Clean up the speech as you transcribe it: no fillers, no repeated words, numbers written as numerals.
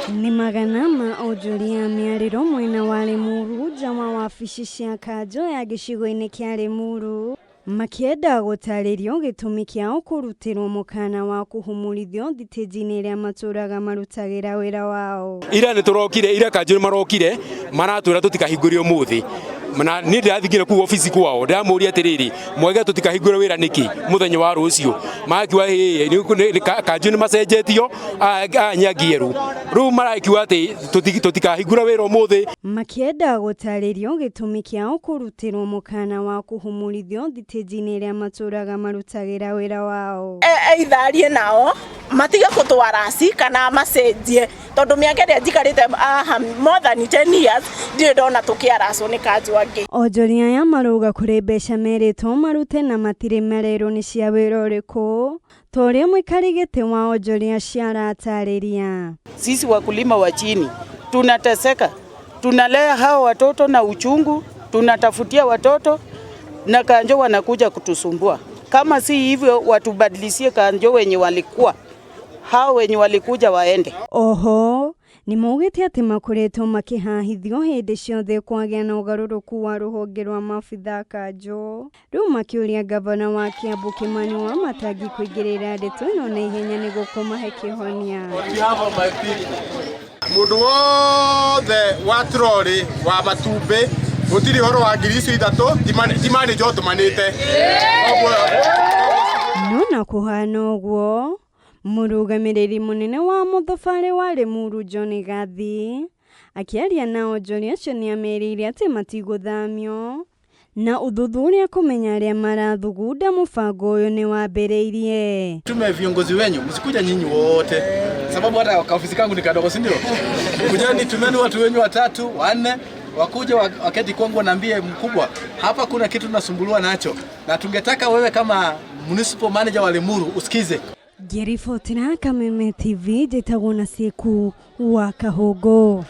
Nĩ magana ma onjoria a mĩarĩro mwena wa Limuru nja wa wabici cia kanjũ ya gĩcigo-inĩ kĩa Limuru makĩenda gũtarĩrio gĩtũmi kĩao kũrutĩrwo mũkana wa kũhumũrithio thitĩnji-inĩ ĩrĩa matũraga marutagĩra wĩra wao. Ira nĩ tũrokire, ira kanjũ nĩ marokire maratwĩra tũtikahingũre ũmũthĩ na niĩ ndĩrathingire kũu obici kwao ndĩramũria atĩrĩrĩ mwaiga tũtikahingũre wĩra nĩkĩ mũthenya wa rũciũ makiuga ĩĩ kanjũ nĩ macenjetio aya nĩ angĩ erũ rĩu marakiuga atĩ tũtikahingũra wĩra ũmũthĩ. Makĩenda gũtarĩrio gĩtũmi kĩao kũrutĩrwo mũkana wa kũhumũrithio thitĩnji-inĩ ĩrĩa matũraga marutagĩra wĩra wao. Eitharie nao matige kũtwaraci kana macenjie tondũ mĩaka ĩrĩa njikarĩte haha more than 10 years ndirĩ ndona tũkĩaracwo nĩ kanjũ angĩ. Onjoria aya marauga kũrĩ mbeca merĩtwo marute na matirĩ marerwo nĩ cia wĩra ũrĩkũ ta ũrĩa mũikari gĩtĩ wa onjoria acio aratarĩria. Sisi wakulima wa chini tunateseka, tunalea hao watoto na uchungu, tunatafutia watoto na kanjo wanakuja kutusumbua. Kama si hivyo watubadilishie kanjo wenye walikuwa, hao wenye walikuja waende. Oho nĩ maugĩte atĩ makoretwo makĩhahithio hĩndĩ ciothe kwagĩa na ũgarũrũku wa rũhonge rwa maabitha kanjũ. Rĩu makĩũria ngavana wa Kiambu Kimani Wamatangi kũingĩrĩra ndeto ĩno na ihenya nĩguo kũmahe kĩhonia. Mũndũ wothe wa trori wa matumbĩ gũtirĩ ũhoro wa ngiri icio ithatũ ti manager ũtũmanĩte. No na kũhana ũguo mũrũgamĩrĩri mũnene wa mũthabarĩ wa Limuru John Gathi akĩaria na onjoria acio nĩamerĩire atĩ matigũthamio na ũthuthuria kũmenya arĩa marathugunda mũbango ũyũ nĩ wambĩrĩirie. Tume viongozi wenyu, msikuja nyinyi wote, sababu hata ofisi kangu ni kadogo, si ndio? Kujani, tumeni watu wenyu watatu wanne wakuja waketi kwangu, wanaambie mkubwa, hapa kuna kitu tunasumbuliwa nacho, na tungetaka wewe kama municipal manager wa Limuru usikize. Ngĩribotera Kameme TV njĩtagwo Nasieku wa Kahũngũ.